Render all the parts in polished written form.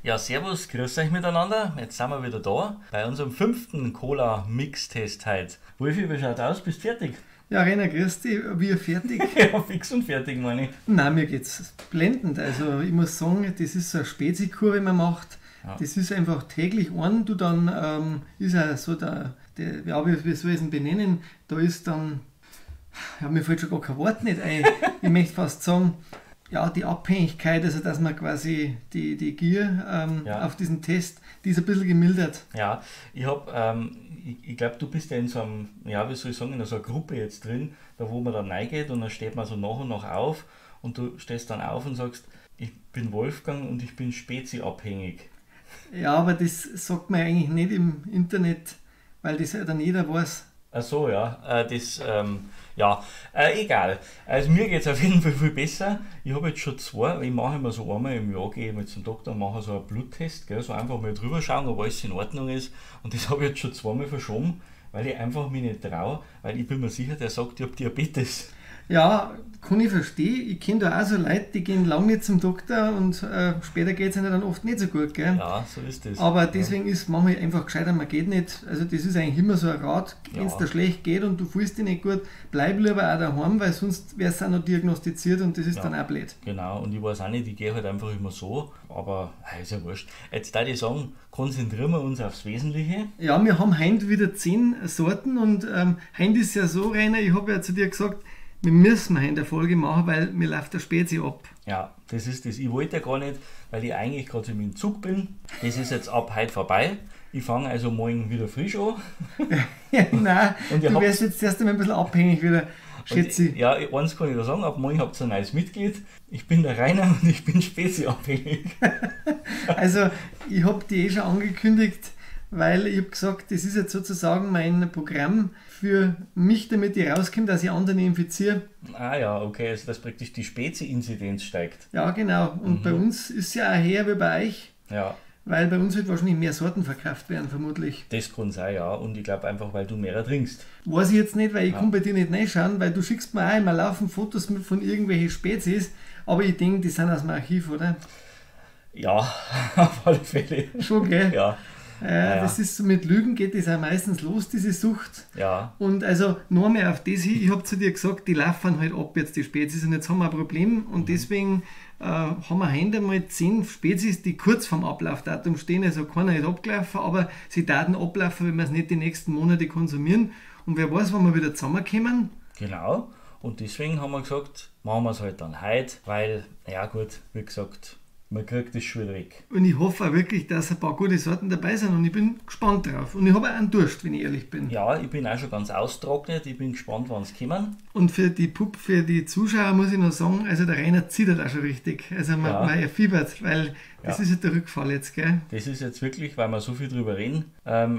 Ja, servus, grüß euch miteinander. Jetzt sind wir wieder da bei unserem 5. Cola-Mix-Test heute. Wolfi, wie schaut's aus? Bist du fertig? Ja, Rainer, grüß dich. Wir fertig? Ja, fix und fertig, meine ich. Nein, mir geht's blendend. Also ich muss sagen, das ist so eine Spezi-Kur, wenn man macht. Ja. Das ist einfach täglich ein. Du dann ist ja so der ja, wie soll ich es denn benennen? Da ist dann, ja, mir fällt schon gar kein Wort nicht ein. Ich möchte fast sagen, ja, die Abhängigkeit, also dass man quasi die Gier ja, auf diesen Test, die ist ein bisschen gemildert. Ja, ich hab, ich glaube, du bist ja in so einem, ja, wie soll ich sagen, in so einer Gruppe jetzt drin, da wo man dann reingeht und dann steht man so nach und nach auf und du stehst dann auf und sagst, ich bin Wolfgang und ich bin Spezi-abhängig. Ja, aber das sagt man eigentlich nicht im Internet, weil das ja dann jeder weiß. Ach so, ja, egal. Also mir geht's auf jeden Fall viel besser. Ich habe jetzt schon zwei, ich mache immer so einmal im Jahr, gehe ich mal zum Doktor und mache so einen Bluttest, gell, so einfach mal drüber schauen, ob alles in Ordnung ist. Und das habe ich jetzt schon zweimal verschoben, weil ich einfach mich nicht traue, weil ich bin mir sicher, der sagt, ich habe Diabetes. Ja, kann ich verstehen. Ich kenne da auch so Leute, die gehen lange nicht zum Doktor und später geht's ihnen dann oft nicht so gut, gell? Ja, so ist das. Aber deswegen ist manchmal einfach gescheiter, man geht nicht. Also das ist eigentlich immer so ein Rat, wenn's dir schlecht geht und du fühlst dich nicht gut, bleib lieber auch daheim, weil sonst wärst du auch noch diagnostiziert und das ist dann auch blöd. Genau, und ich weiß auch nicht, ich gehe halt einfach immer so, aber ist ja wurscht. Jetzt würde ich sagen, konzentrieren wir uns aufs Wesentliche. Ja, wir haben heute wieder 10 Sorten und heute ist ja so, Rainer, ich habe ja zu dir gesagt, wir müssen heute eine Folge machen, weil mir läuft der Spezi ab. Ja, das ist das. Ich wollte ja gar nicht, weil ich eigentlich gerade so im Zug bin. Das ist jetzt ab heute vorbei. Ich fange also morgen wieder frisch an. Ja, nein, und du wirst jetzt erst einmal ein bisschen abhängig wieder, schätze ich. Ja, eins kann ich da sagen, ab morgen habt ihr ein neues Mitglied. Ich bin der Rainer und ich bin Spezi-abhängig. Also, ich hab die eh schon angekündigt, weil ich hab gesagt, das ist jetzt sozusagen mein Programm für mich, damit ich rauskomme, dass ich andere infiziere. Ah ja, okay, also dass praktisch die Spezi-Inzidenz steigt. Ja, genau. Und bei uns ist ja auch her wie bei euch. Ja. Weil bei uns wird wahrscheinlich mehr Sorten verkauft werden, vermutlich. Das kann sein, ja. Und ich glaub einfach, weil du mehr trinkst. Weiß ich jetzt nicht, weil ich kann bei dir nicht reinschauen, weil du schickst mir auch immer laufend Fotos von irgendwelchen Spezies, aber ich denk, die sind aus dem Archiv, oder? Ja, auf alle Fälle. Schon, gell? Ja. Ja. Das ist so, mit Lügen geht das auch meistens los, diese Sucht. Ja. Und also noch mehr auf das hin, ich hab zu dir gesagt, die laufen halt ab jetzt, die Spezies, und jetzt haben wir ein Problem und deswegen haben wir heute einmal 10 Spezies, die kurz vorm Ablaufdatum stehen, also keiner ist abgelaufen, aber sie taten ablaufen, wenn wir es nicht die nächsten Monate konsumieren. Und wer weiß, wann wir wieder zusammenkommen. Genau, und deswegen haben wir gesagt, machen wir es halt dann heute, weil, ja gut, wie gesagt, man kriegt das schon wieder weg. Und ich hoffe auch wirklich, dass ein paar gute Sorten dabei sind und ich bin gespannt drauf. Und ich habe auch einen Durst, wenn ich ehrlich bin. Ja, ich bin auch schon ganz austrocknet. Ich bin gespannt, wann es kommen. Und für die Zuschauer muss ich noch sagen, also der Rainer zittert auch schon richtig. Also man erfiebert, weil das ist ja der Rückfall jetzt, gell? Das ist jetzt wirklich, weil wir so viel drüber reden,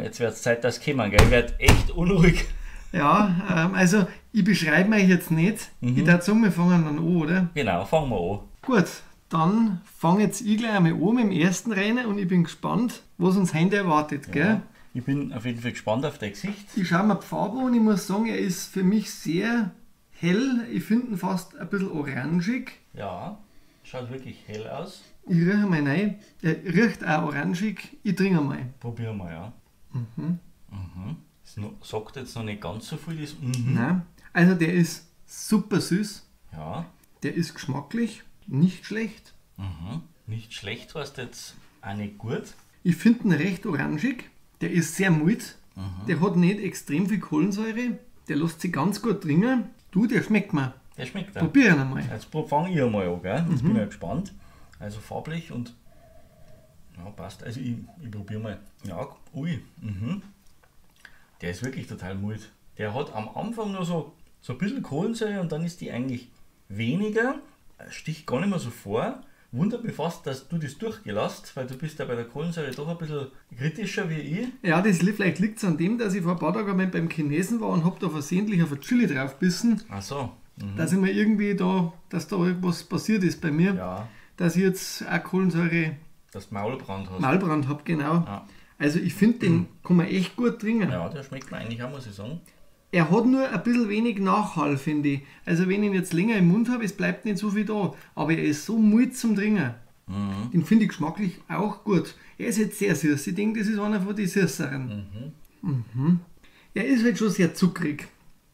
jetzt wird es Zeit, dass es kommen, gell? Ich werde echt unruhig. Ja, also ich beschreibe mich jetzt nicht. Ich würde sagen, wir fangen dann an, oder? Genau, fangen wir an. Gut. Dann fange jetzt ich gleich einmal an mit dem ersten Rainer und ich bin gespannt, was uns heute erwartet. Ja, gell? Ich bin auf jeden Fall gespannt auf dein Gesicht. Ich schaue mir die Farbe an und ich muss sagen, er ist für mich sehr hell. Ich finde ihn fast ein bisschen orangig. Ja, schaut wirklich hell aus. Ich rieche mal rein. Er riecht auch orangig. Ich trinke mal. Probieren wir, ja. Das sagt jetzt noch nicht ganz so viel. Das Nein. Also der ist super süß. Ja. Der ist geschmacklich. Nicht schlecht. Nicht schlecht heißt jetzt auch nicht gut. Ich finde ihn recht orangig. Der ist sehr mild. Der hat nicht extrem viel Kohlensäure. Der lässt sich ganz gut trinken. Du, der schmeckt mir. Der schmeckt auch. Probier ihn einmal. Jetzt fange ich einmal an, gell? Jetzt bin ich ja gespannt. Also farblich und ja, passt. Also ich probiere mal. Ja, ui. Der ist wirklich total mild. Der hat am Anfang nur so ein bisschen Kohlensäure und dann ist die eigentlich weniger. Sticht gar nicht mehr so vor. Wundert mich fast, dass du das durchgelassen, weil du bist ja bei der Kohlensäure doch ein bisschen kritischer wie ich. Ja, das vielleicht liegt's an dem, dass ich vor ein paar Tagen einmal beim Chinesen war und hab da versehentlich auf eine Chili draufgebissen. Ach so. Dass ich mir irgendwie da, dass da irgendwas passiert ist bei mir. Ja. Dass ich jetzt auch Kohlensäure... Dass du Maulbrand hast. Maulbrand hab, genau. Ja. Also ich find, den kann man echt gut trinken. Ja, der schmeckt mir eigentlich auch, muss ich sagen. Er hat nur ein bisschen wenig Nachhall, finde ich. Also wenn ich ihn jetzt länger im Mund habe, es bleibt nicht so viel da. Aber er ist so mild zum Trinken. Den finde ich geschmacklich auch gut. Er ist jetzt sehr süß. Ich denke, das ist einer von den süßeren. Mhm. Er ist halt schon sehr zuckrig.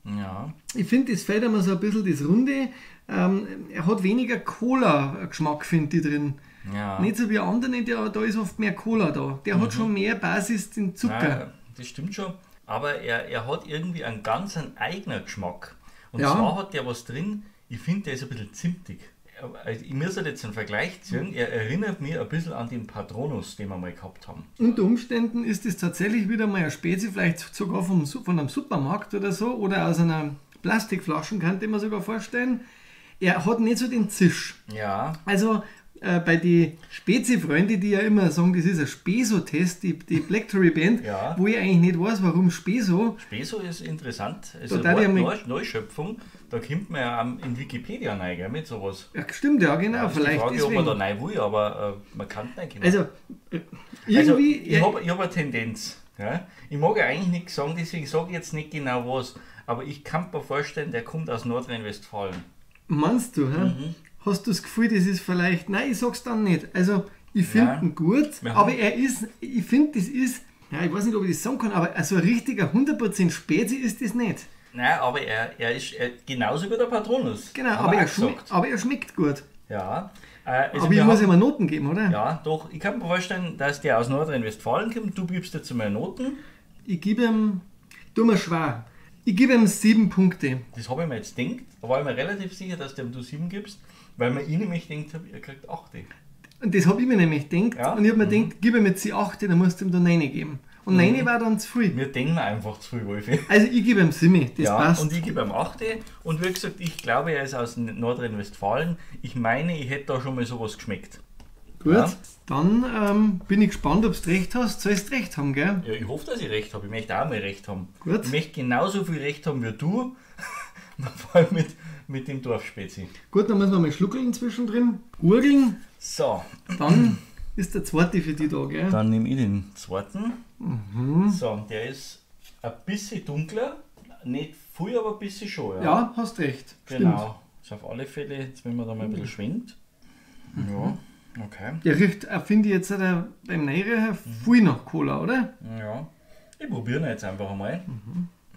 Ja. Ich finde, das fehlt immer so ein bisschen das Runde. Er hat weniger Cola-Geschmack, finde ich, drin. Ja. Nicht so wie andere, da ist oft mehr Cola da. Der hat schon mehr Basis, den Zucker. Nein, das stimmt schon. Aber er hat irgendwie einen ganz eigenen Geschmack. Und Ja. zwar hat der was drin, ich finde, der ist ein bisschen zimtig. Also ich muss halt jetzt einen Vergleich ziehen. Er erinnert mich ein bisschen an den Patronus, den wir mal gehabt haben. Unter Umständen ist es tatsächlich wieder mal eine Spezie, vielleicht sogar von einem Supermarkt oder so, oder aus einer Plastikflasche, könnte ich mir sogar vorstellen. Er hat nicht so den Zisch. Ja. Also bei den Spezi-Freunden, die ja immer sagen, das ist ein Speso-Test, die Blackberry Band, Ja. wo ich eigentlich nicht weiß, warum Speso. Speso ist interessant. Es Da ist darf eine ich einmal- Neuschöpfung. Da kommt man ja auch in Wikipedia rein, gell, mit sowas. Ja, stimmt, ja, genau, Ja, ist die vielleicht Frage, ob deswegen. man da rein will, aber man kann reinkommen. Also, irgendwie... Also, ich hab eine Tendenz. Ja? Ich mag ja eigentlich nichts sagen, deswegen sage ich jetzt nicht genau was. Aber ich kann mir vorstellen, der kommt aus Nordrhein-Westfalen. Meinst du, hä? Mhm. Hast du das Gefühl, das ist vielleicht... Nein, ich sag's dann nicht. Also, ich finde ihn gut, aber er ist... Ich finde, das ist... Ja, ich weiß nicht, ob ich das sagen kann, aber also ein richtiger 100% Spezi ist das nicht. Nein, aber er ist genauso wie der Patronus. Genau, Haben wir auch gesagt. aber er schmeckt gut. Ja. Also Aber ich wir muss haben- ihm mal Noten geben, oder? Ja, doch. Ich kann mir vorstellen, dass der aus Nordrhein-Westfalen kommt. Du gibst jetzt mal Noten. Ich gebe ihm... Tu mir schwer. Ich gebe ihm 7 Punkte. Das habe ich mir jetzt gedacht. Da war ich mir relativ sicher, dass du 7 gibst, weil mir ich nämlich gedacht habe, er kriegt 8. Und das habe ich mir nämlich gedacht. Ja? Und ich habe mir gedacht, gib ihm jetzt die 8, dann musst du ihm da 9 geben. Und 9 war dann zu viel. Wir denken einfach zu viel, Wolfi. Also ich gebe ihm 7, das Ja, passt. und ich gebe ihm 8. Und wie gesagt, ich glaube, er ist aus Nordrhein-Westfalen. Ich meine, ich hätte da schon mal sowas geschmeckt. Gut, Ja. dann bin ich gespannt, ob du recht hast. Sollst recht haben, gell? Ja, ich hoffe, dass ich recht habe. Ich möchte auch mal recht haben. Gut. Ich möchte genauso viel recht haben wie du. Vor allem mit dem Dorfspezi. Gut, dann müssen wir mal schluckeln zwischendrin. Gurgeln. So, Dann ist der zweite für die da, gell? dann nehme ich den zweiten. So, der ist ein bisschen dunkler. Nicht viel, aber ein bisschen schon. Ja, Ja, hast recht. genau. Ist auf alle Fälle, jetzt wenn man da mal ein bisschen schwenkt. Ja, okay. Stimmt. Der riecht, finde ich jetzt auch beim Neiriecher viel nach Cola, oder? Ja, ich probiere ihn jetzt einfach einmal.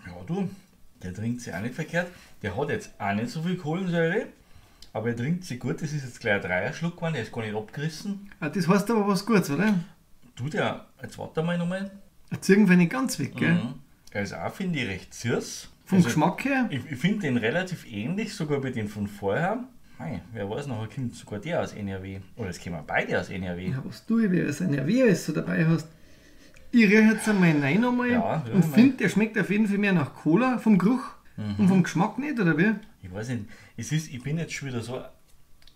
Ja, du, der trinkt sich auch nicht verkehrt. Der hat jetzt auch nicht so viel Kohlensäure, aber er trinkt sich gut. Das ist jetzt gleich ein Dreierschluck geworden, der ist gar nicht abgerissen. Ah, das heißt aber was Gutes, oder? Du, der, jetzt warte mal nochmal. Ein Zirken nicht ganz weg, gell? Mhm. Er ist auch, finde ich, recht süß. Vom Also, Geschmack her. Ich finde den relativ ähnlich, sogar bei den von vorher. Mei, wer weiß, nachher kommt sogar der aus NRW. Oder es kommen beide aus NRW. Ja, was du, wer es NRW alles so dabei hast. Ich rieche jetzt einmal rein nochmal Ja, riech und mal. finde, der schmeckt auf jeden Fall mehr nach Cola vom Geruch und vom Geschmack nicht, oder wie? Ich weiß nicht, es ist, ich bin jetzt schon wieder so,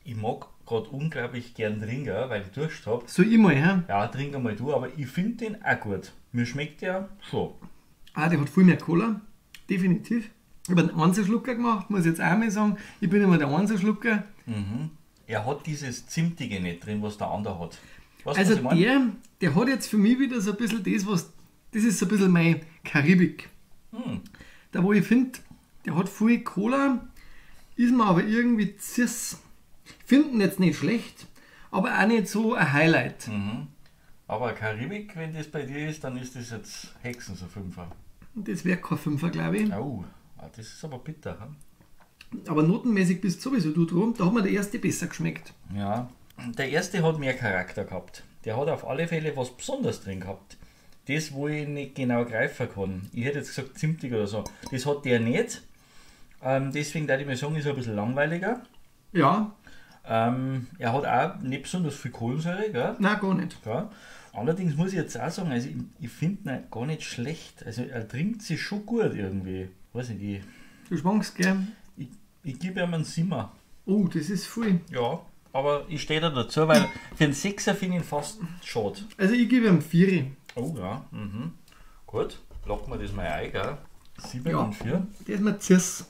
ich mag gerade unglaublich gern trinken, weil ich Durst habe. So immer, ja. Ja, trink einmal du, aber ich finde den auch gut. Mir schmeckt der schon. Ah, der hat viel mehr Cola, definitiv. Ich habe einen Einzelschlucker gemacht, muss ich jetzt auch mal sagen. Ich bin immer der Einzelschlucker. Er hat dieses Zimtige nicht drin, was der andere hat. Weißt du, was Also ich meine? der hat jetzt für mich wieder so ein bisschen das, was. Das ist so ein bisschen mein Karibik. Da wo ich finde, der hat viel Cola, ist mir aber irgendwie cis. Finden jetzt nicht schlecht, aber auch nicht so ein Highlight. Aber Karibik, wenn das bei dir ist, dann ist das jetzt Hexen so Fünfer. Das wäre kein Fünfer, glaube ich. Oh, ah, das ist aber bitter. Hm? Aber notenmäßig bist sowieso du dran. Da hat mir der erste besser geschmeckt. Ja. Der erste hat mehr Charakter gehabt. Der hat auf alle Fälle was Besonderes drin gehabt. Das, wo ich nicht genau greifen kann. Ich hätte jetzt gesagt zimtig oder so. Das hat der nicht. Deswegen würde ich mal sagen, ist er ein bisschen langweiliger. Ja, Er hat auch nicht besonders viel Kohlensäure, gell? nein, gar nicht. Ja. Allerdings muss ich jetzt auch sagen, also ich finde ihn gar nicht schlecht. Also er trinkt sich schon gut irgendwie. Weiß nicht, Du schwankst, gell? ich gebe ihm einen Simmer. Oh, das ist viel. Ja, aber ich stehe da dazu, weil für einen Sechser finde ich ihn fast schade. Also ich gebe ihm 4. Oh ja, mhm. Gut, locken wir das mal ein, gell? 7 Ja. und 4. Der ist mir zirrs.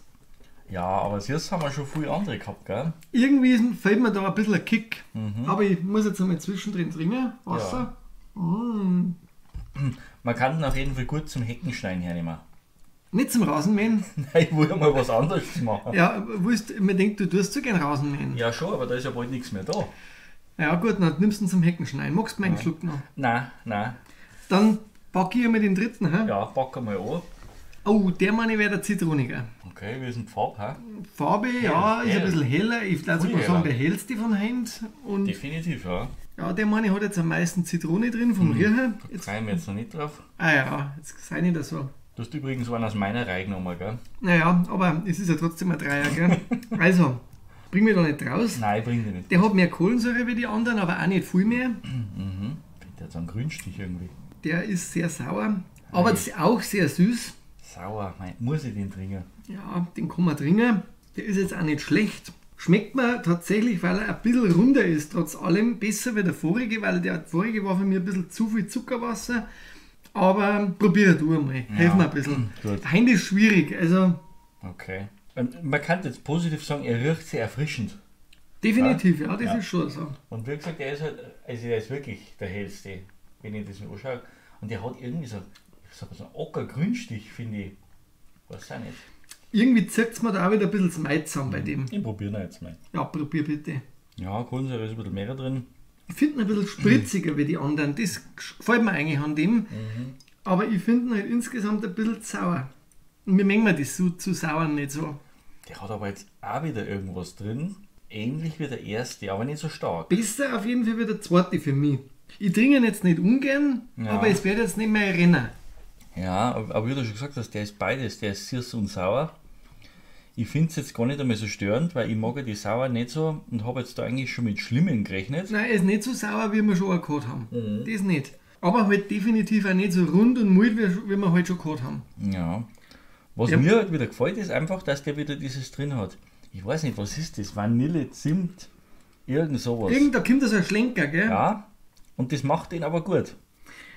Ja, aber süß haben wir schon viele andere gehabt, gell? Irgendwie fehlt mir da ein bisschen ein Kick. Aber ich muss jetzt einmal zwischendrin trinken. Wasser. Mm. Man kann ihn auf jeden Fall gut zum Heckenschneiden hernehmen. Nicht zum Rasenmähen. Nein, ich will ja mal was anderes machen. Ja, willst, man denkt, du tust so gern Rasenmähen. Ja, schon, aber da ist ja bald nichts mehr da. Ja gut, dann nimmst du ihn zum Heckenschneiden. Magst du meinen Schluck noch? Nein, nein. Dann packe ich einmal den dritten. Hä? Ja, pack einmal an. Oh, der meine wäre der Zitroniger. Okay, wie ist denn die Farbe? Hä? Farbe, ja, ist hell. ein bisschen heller. Ich würde sogar Viel sagen, heller. der hellste von Hand. Und Definitiv, ja. ja, der meine hat jetzt am meisten Zitrone drin vom Riecher. Jetzt, Freue ich mich jetzt noch nicht drauf. ah ja, jetzt sei nicht so. Du hast übrigens einen aus meiner Reihe genommen, gell? Naja, aber es ist ja trotzdem ein Dreier, gell? Also, bring mich da nicht raus. Nein, ich bring den nicht. Der hat mehr Kohlensäure wie die anderen, aber auch nicht viel mehr. Der hat so einen Grünstich irgendwie. Der ist sehr sauer, aber auch sehr süß. Sauer, mei, muss ich den trinken? Ja, den kann man trinken. Der ist jetzt auch nicht schlecht. Schmeckt mir tatsächlich, weil er ein bisschen runder ist, trotz allem besser wie der vorige, weil der vorige war für mich ein bisschen zu viel Zuckerwasser. Aber probier du einmal, helf mir ein bisschen. Gut. Heint ist schwierig, also Okay. Man kann jetzt positiv sagen, er riecht sehr erfrischend. definitiv, ja, das Ja. ist schon so. Und wie gesagt, er ist halt, also er ist wirklich der hellste, wenn ich das mir anschaue. Und der hat irgendwie so, so einen Ockergrünstich, finde ich. Weiß auch nicht. Irgendwie zirkt's mir da auch wieder ein bisschen das Mai zusammen bei dem. Ich probiere ihn jetzt mal. Ja, probier bitte. Ja, Kohlensäure ist ein bisschen mehr drin. Ich finde ihn ein bisschen spritziger wie die anderen. Das gefällt mir eigentlich an dem. Aber ich finde ihn halt insgesamt ein bisschen sauer. Und mir mengen wir das so, zu sauer nicht so. Der hat aber jetzt auch wieder irgendwas drin. Ähnlich wie der erste, aber nicht so stark. Besser auf jeden Fall wie der zweite für mich. Ich trinke ihn jetzt nicht ungern, Ja. aber es wird jetzt nicht mehr rennen. Ja, aber wie du schon gesagt hast, der ist beides. Der ist süß und sauer. Ich finde es jetzt gar nicht einmal so störend, weil ich mag ja die sauer nicht so und habe jetzt da eigentlich schon mit Schlimmen gerechnet. Nein, er ist nicht so sauer, wie wir schon auch gehabt haben. Das nicht. Aber halt definitiv auch nicht so rund und mild, wie wir halt schon gehabt haben. Ja. Was Ja. mir halt wieder gefällt, ist einfach, dass der wieder dieses drin hat. Ich weiß nicht, was ist das? Vanille, Zimt, irgend sowas. Irgend, da kommt da so ein Schlenker, gell? Ja, und das macht ihn aber gut.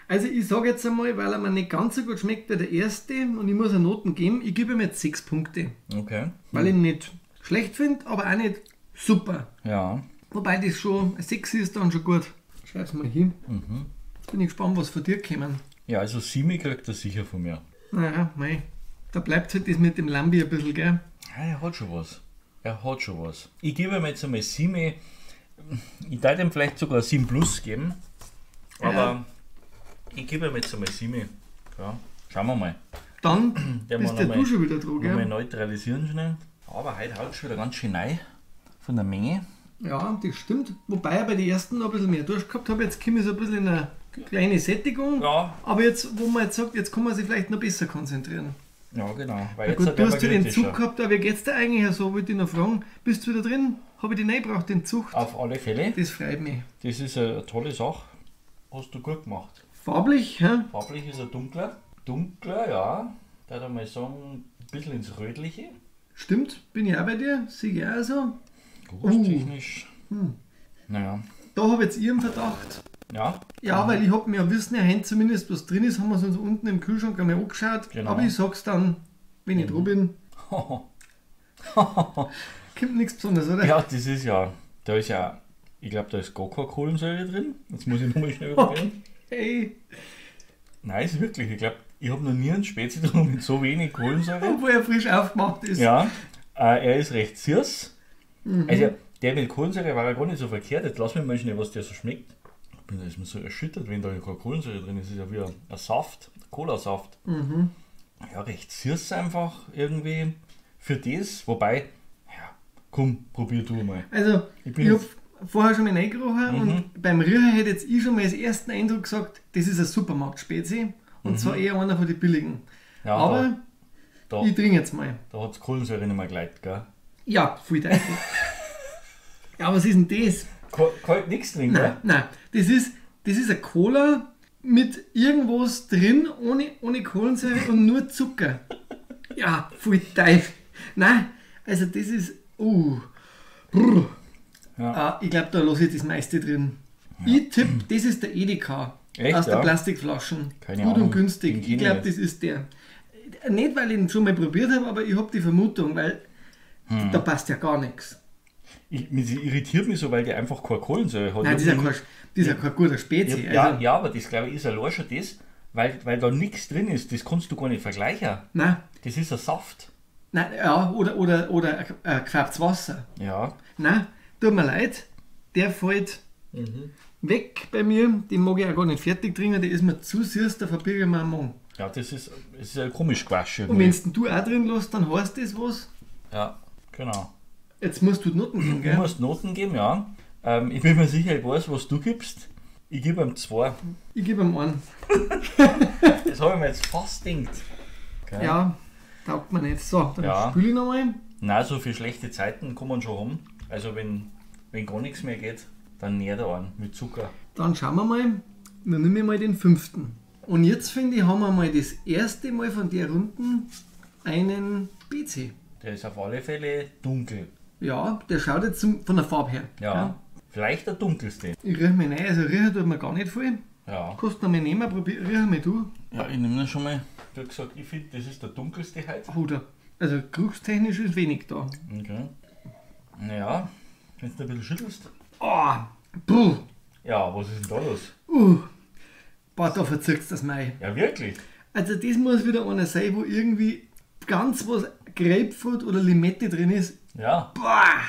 Also ich sage jetzt einmal, weil er mir nicht ganz so gut schmeckt wie der erste und ich muss eine Noten geben, ich gebe ihm jetzt 6 Punkte. Okay. Weil ich ihn nicht schlecht finde, aber auch nicht super. Ja. Wobei das schon, 6 ist dann schon gut. Schreib's mal hin. Jetzt bin ich gespannt, was von dir kommen. Ja, also Simi kriegt er sicher von mir. Naja, mei. Da bleibt halt das mit dem Lambi ein bisschen, gell? Ja, er hat schon was. Er hat schon was. Ich gebe ihm jetzt einmal 7. Ich darf ihm vielleicht sogar 7 plus geben. Aber Ja. ich gebe ihm jetzt einmal 7. Ja, schauen wir mal. Dann Der bist muss der nochmal- du schon wieder dran, Nochmal gell? neutralisieren schnell. Aber heute haut schon wieder ganz schön rein. Von der Menge. Ja, das stimmt. Wobei ich bei den ersten noch ein bisschen mehr Durst gehabt habe. Jetzt komme ich so ein bisschen in eine kleine Sättigung. Ja. Aber jetzt, wo man jetzt sagt, jetzt kann man sich vielleicht noch besser konzentrieren. Ja, genau. Weil Ja, jetzt gut, werden du wir hast ja den kritischer. Zug gehabt, aber wie geht's dir eigentlich so? Wollte ich noch fragen. Bist du wieder drin? Habe ich dich reingebracht, den Zug? Auf alle Fälle. Das freut mich. Das ist eine tolle Sache. Hast du gut gemacht. Farblich, hä? Farblich ist er dunkler. Dunkler, ja. Da würde ich mal sagen, ein bisschen ins Rötliche. Stimmt, bin ich auch bei dir. Sehe ich auch so. Geruchstechnisch. Naja. Da habe ich jetzt ihren Verdacht. Ja, Ja, weil ich habe mir ja wissen, ja, heute zumindest was drin ist, haben wir es uns unten im Kühlschrank einmal angeschaut. Genau. Aber ich sag's dann, wenn ich dran bin. Kommt nichts Besonderes, oder? Ja, das ist ja. Da ist ja. Ich glaube, da ist gar keine Kohlensäure drin. Jetzt muss ich nochmal schnell probieren. Hey, Nein, ist wirklich. Ich glaube, ich habe noch nie einen Spezi drin mit so wenig Kohlensäure. obwohl er frisch aufgemacht ist. Ja, er ist recht süß. Also, der mit Kohlensäure war ja gar nicht so verkehrt. Jetzt lass mich mal schnell, was der so schmeckt. Ich bin da ist mir so erschüttert, wenn da keine Kohlensäure drin ist. Das ist ja wie ein Saft, Cola-Saft. Ja, recht süß einfach irgendwie für das. Wobei, ja, komm, probier du mal. Also, Ich ich, bin habe vorher schon mal reingerochen und beim Rühren hätte jetzt ich schon mal als ersten Eindruck gesagt, das ist ein Supermarkt-Spezi. Und zwar eher einer von den billigen. Ja, Aber da, ich trinke jetzt mal. da hat Kohlensäure nicht mehr geleitet, gell? Ja, viel Teufel. Ja, was ist denn das? Kalt nichts drin, gell? Nein, nein, das ist eine Cola mit irgendwas drin, ohne Kohlensäure und nur Zucker. Ja, voll Teufel. Nein, also das ist. Brr. Ja. Ah, ich glaube, da lasse ich das meiste drin. Ich tippe, das ist der Edeka. Echt, aus der ja? Plastikflaschen. Keine Gut Ahnung. und günstig. Den Ich kenn ich glaube, nicht. das ist der. Nicht, weil ich ihn schon mal probiert habe, aber ich habe die Vermutung, weil da passt ja gar nichts. Mich irritiert mich so, weil der einfach keine Kohlensäure hat. Nein, das Ich ist ja hab kein, das ist ja kein guter Spezi. Ja, Also, ja, aber das glaube ich ist allein schon das, weil da nichts drin ist. Das kannst du gar nicht vergleichen. Nein, Das ist ein Saft. nein, ja, oder gefärbtes Wasser. Ja. Nein, tut mir leid, der fällt Weg bei mir, den mag ich auch gar nicht fertig trinken, der ist mir zu süß, da verbirge ich mir am Magen. Ja, das ist ja komisch Quatsch. Und wenn du auch drin lässt, dann heißt das was. Ja, genau. Jetzt musst du Noten geben, gell? Du musst Noten geben, ja. Ich bin mir sicher, ich weiß, was du gibst. Ich gebe ihm 2. Ich gebe ihm 1. Das habe ich mir jetzt fast gedacht. Okay. Ja, taugt mir nicht. So, dann spüle ich nochmal. Nein, so für schlechte Zeiten kann man schon haben. Also wenn gar nichts mehr geht, dann näher da an mit Zucker. Dann schauen wir mal. Dann nehme ich mal den 5. Und jetzt finde ich, haben wir mal das erste Mal von der Runden einen Spezi. Der ist auf alle Fälle dunkel. Ja, der schaut jetzt von der Farbe her. Ja, vielleicht der dunkelste. Ich rieche mich rein, also riechen tut mir gar nicht viel. Ja. Kannst du noch mal nehmen, probier, riech mal du. Ja, ich nehme das schon mal. Du hast gesagt, ich finde, das ist der dunkelste heute. Oder? Also geruchstechnisch ist wenig da. Okay. Naja, wenn du ein bisschen schüttelst. Oh, puh. Ja, was ist denn da los? Boah, da verzirkst das Mai. Ja, wirklich? Also das muss wieder einer sein, wo irgendwie ganz was Grapefruit oder Limette drin ist. Ja. Boah,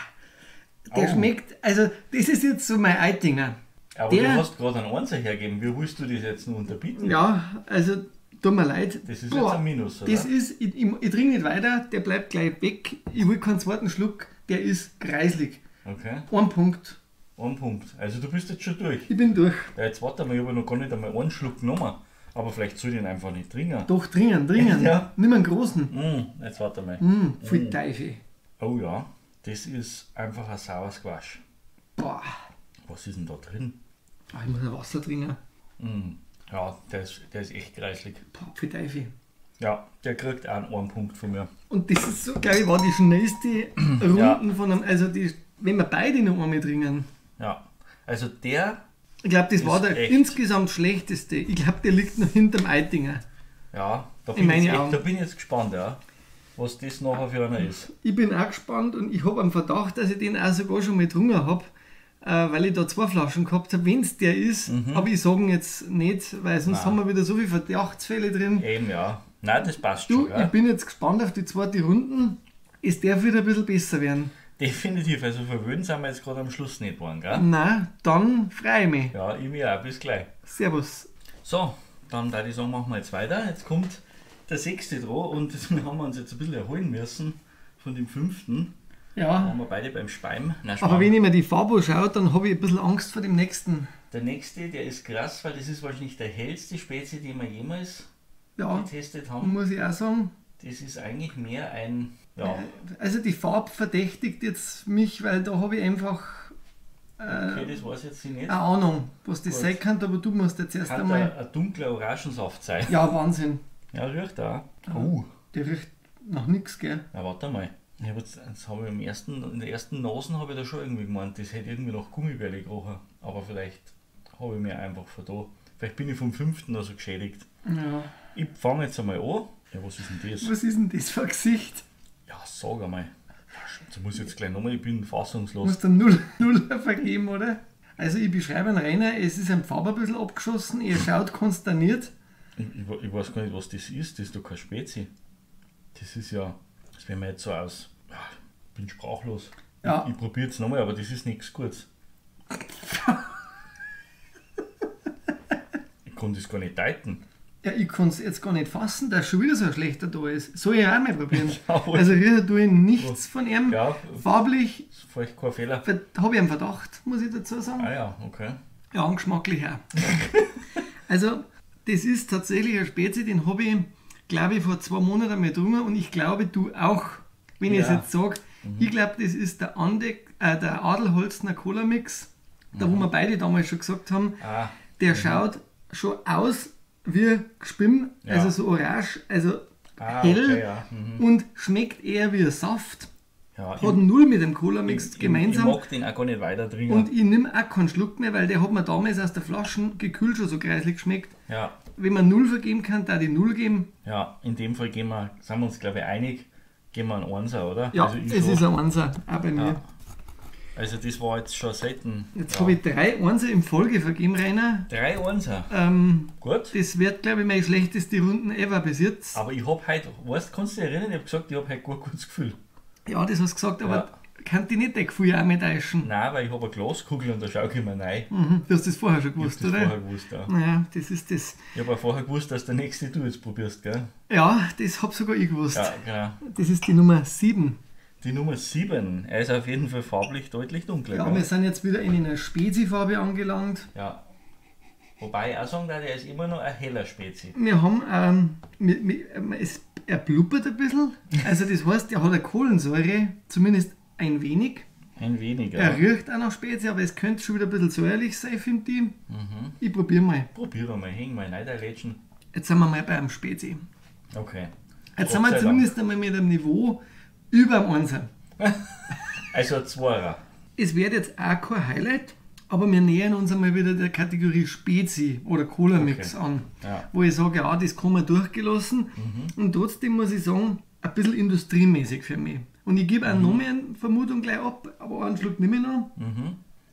der schmeckt, also das ist jetzt so mein Eitinger. Aber du hast gerade einen Einser hergegeben, wie willst du das jetzt noch unterbieten? Ja, also tut mir leid. Das ist jetzt ein Minus, oder? Das ist, ich trinke nicht weiter, der bleibt gleich weg. Ich will keinen zweiten Schluck, der ist kreislig. Okay. Ein Punkt. Ein Punkt. Also du bist jetzt schon durch. Ich bin durch. Ja, jetzt warte mal, ich habe noch gar nicht einmal einen Schluck genommen. Aber vielleicht soll ich ihn einfach nicht trinken. Doch, trinken. Ja. Nimm einen großen. Jetzt warte mal. Pfui Teufel. Oh ja, das ist einfach ein sauer Squash. Boah. Was ist denn da drin? Ach, ich muss ein Wasser trinken. Ja, der ist echt kreislig. Boah, pfui Teufel. Ja, der kriegt auch einen Punkt von mir. Und das ist so, glaube ich, war die schnellste Runden von einem, also die, wenn wir beide noch einmal trinken. Ja, also der... Ich glaube, das war der insgesamt schlechteste. Ich glaube, der liegt noch hinterm Eitinger. Ja, da bin ich jetzt gespannt, ja, was das nachher für einer ist. Ich bin auch gespannt und ich habe einen Verdacht, dass ich den auch sogar schon mal getrunken habe, weil ich da 2 Flaschen gehabt habe, wenn es der ist. Aber ich sage ihn jetzt nicht, weil sonst haben wir wieder so viele Verdachtsfälle drin. Eben, ja. Nein, das passt schon. Ich bin jetzt gespannt auf die zweite Runde. Es darf wieder ein bisschen besser werden. Definitiv, also verwöhnt sind wir jetzt gerade am Schluss nicht geworden, gell? Nein, dann freue ich mich. Ja, ich mich auch. Bis gleich. Servus. So, dann würde ich sagen, machen wir jetzt weiter. Jetzt kommt der 6. dran und das haben wir uns jetzt ein bisschen erholen müssen von dem 5. Ja. Da waren wir beide beim Speim. Nein, aber wenn ich mir die Farbe anschaue, dann habe ich ein bisschen Angst vor dem nächsten. Der nächste, der ist krass, weil das ist wahrscheinlich der hellste Spezi, den wir jemals getestet haben. Muss ich auch sagen. Das ist eigentlich mehr ein... Ja. Also die Farbe verdächtigt jetzt mich, weil da habe ich einfach okay, das weiß ich jetzt nicht. Eine Ahnung, was das sein kann, aber du musst jetzt erst einmal... Ein dunkler Orangensaft sein. Ja, Wahnsinn. Ja, riecht auch. Oh. Der riecht nach nichts, gell? Na, warte mal. Ich hab jetzt habe ich in der ersten Nasen habe ich da schon irgendwie gemeint, das hätte irgendwie nach Gummibärle gerochen. Aber vielleicht habe ich mir einfach vertan. Vielleicht bin ich vom 5. also geschädigt. Ja. Ich fange jetzt einmal an. Ja, was ist denn das? Was ist denn das für ein Gesicht? Ja, sag einmal. Da muss ich jetzt gleich nochmal, ich bin fassungslos. Du musst dann 0 vergeben, oder? Also ich beschreibe einen Rainer, es ist ein Farbe ein bisschen abgeschossen, er schaut konsterniert. Ich weiß gar nicht, was das ist, das ist doch kein Spezi. Das ist ja, das wäre mir jetzt so aus, ja, ich bin sprachlos. Ja. Ich probiere es nochmal, aber das ist nichts Gutes. Ich konnte es gar nicht deuten. Ja, ich kann es jetzt gar nicht fassen, dass schon wieder so ein schlechter da ist. Soll ich auch mal probieren. Also riechen tue ich nichts von ihm. Ja, farblich. Ist vielleicht kein Fehler. Habe ich einen Verdacht, muss ich dazu sagen. Ah ja, okay. Ja, und geschmacklich auch. Also, das ist tatsächlich ein Spezi, den habe ich, glaube ich, vor 2 Monaten einmal getrunken und ich glaube, du auch, wenn ich es jetzt sage. Ich glaube, das ist der, der Adelholzner Cola Mix, da wo wir beide damals schon gesagt haben, der schaut schon aus wie Gspimm, also so orange, also hell, okay, ja. Und schmeckt eher wie ein Saft. Ja, hat null mit dem Cola-Mix gemeinsam. Ich mag den auch gar nicht weiter trinken. Und ich nehme auch keinen Schluck mehr, weil der hat mir damals aus der Flasche gekühlt schon so kreislig geschmeckt. Ja. Wenn man 0 vergeben kann, da die 0 geben. Ja, in dem Fall gehen wir, sind wir uns glaube ich einig, gehen wir einen Einser, oder? Ja, also es ist ein Einser, auch bei mir. Ja. Also das war jetzt schon selten. Jetzt habe ich 3 Einser in Folge vergeben, Rainer. 3 Einser? Gut. Das wird, glaube ich, meine schlechteste Runden ever bis jetzt. Aber ich habe heute, weißt, kannst du dich erinnern, ich habe gesagt, ich habe heute gar gutes Gefühl. Ja, das hast du gesagt, aber Kann die nicht dein Gefühl auch mit täuschen? Nein, weil ich habe eine Glaskugel und da schaue ich immer rein. Mhm, du hast das vorher schon Ich hab gewusst, das oder? vorher gewusst, ja. Naja, das ist das. Ich habe auch vorher gewusst, dass der nächste du jetzt probierst, gell? Ja, das hab sogar ich gewusst. Ja, genau. Das ist die Nummer 7. Die Nummer 7. Er ist auf jeden Fall farblich deutlich dunkler. Ja, gell? wir sind jetzt wieder in einer Spezi-Farbe angelangt. Ja. Wobei ich auch sagen darf, er ist immer noch ein heller Spezi. Wir haben, er blubbert ein bisschen. Also das heißt, er hat eine Kohlensäure, zumindest ein wenig. Ein wenig, ja. Er riecht auch nach Spezi, aber es könnte schon wieder ein bisschen säuerlich sein, finde ich. Ich probiere mal. Probieren wir mal, häng mal rein, der Lätschen. Jetzt sind wir mal beim Spezi. Okay. Jetzt Gott sind wir sei zumindest einmal mit einem Niveau über dem Einser. Also ein Zweier. Es wird jetzt auch kein Highlight, aber wir nähern uns einmal wieder der Kategorie Spezi oder Cola-Mix Okay. an. Ja. Wo ich sage, ja, das kann man durchgelassen. Und trotzdem muss ich sagen, ein bisschen industriemäßig für mich. Und ich gebe auch noch mehr eine Vermutung gleich ab, aber einen Schluck nehme ich noch.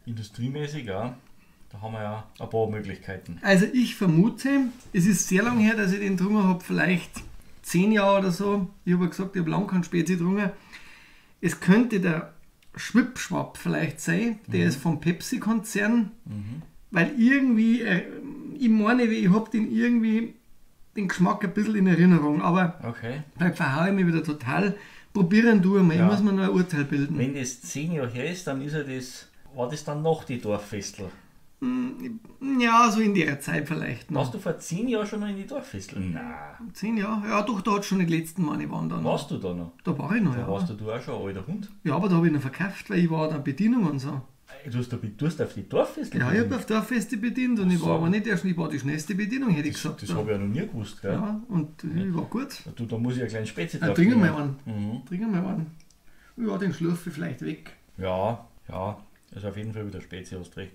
Industriemäßig, ja. Da haben wir ja ein paar Möglichkeiten. Also ich vermute, es ist sehr lange her, dass ich den getrunken habe, vielleicht 10 Jahre oder so. Ich habe ja gesagt, ich habe lange keinen Spezi getrunken. Es könnte der Schwippschwapp vielleicht sein, der ist vom Pepsi-Konzern, weil irgendwie, ich meine, ich habe den irgendwie, den Geschmack ein bisschen in Erinnerung, aber Okay. vielleicht verhaue ich mich wieder total. Probieren du einmal, Ja. ich muss mir noch ein Urteil bilden. Wenn das 10 Jahre her ist, dann ist ja das, war das dann noch die Dorffestel? Ja, so in der Zeit vielleicht noch. Warst du vor 10 Jahren schon noch in die Dorffestel? Nein. 10 Jahre? Ja, doch, da hat schon die letzten Male waren da noch. Warst du da noch? Da war ich noch, Da ja. warst du auch schon ein alter Hund. Ja, aber da habe ich noch verkauft, weil ich war dann Bedienung und so. Du hast, du hast auf die Dorffestel Ja, ich habe bedient. auf Dorffeste bedient und ich war So. aber nicht erst, ich war die schnellste Bedienung, hätte ich gesagt. Das habe ich ja noch nie gewusst, gell? ja, und ich war gut. Du, da muss ich einen kleinen Spezi Ja, drauf trinken wir bringen. mal einen. Trinken wir mal einen. Ja, den schlürfe ich vielleicht weg. Ja, ja. Also auf jeden Fall wieder Spezi, hast recht.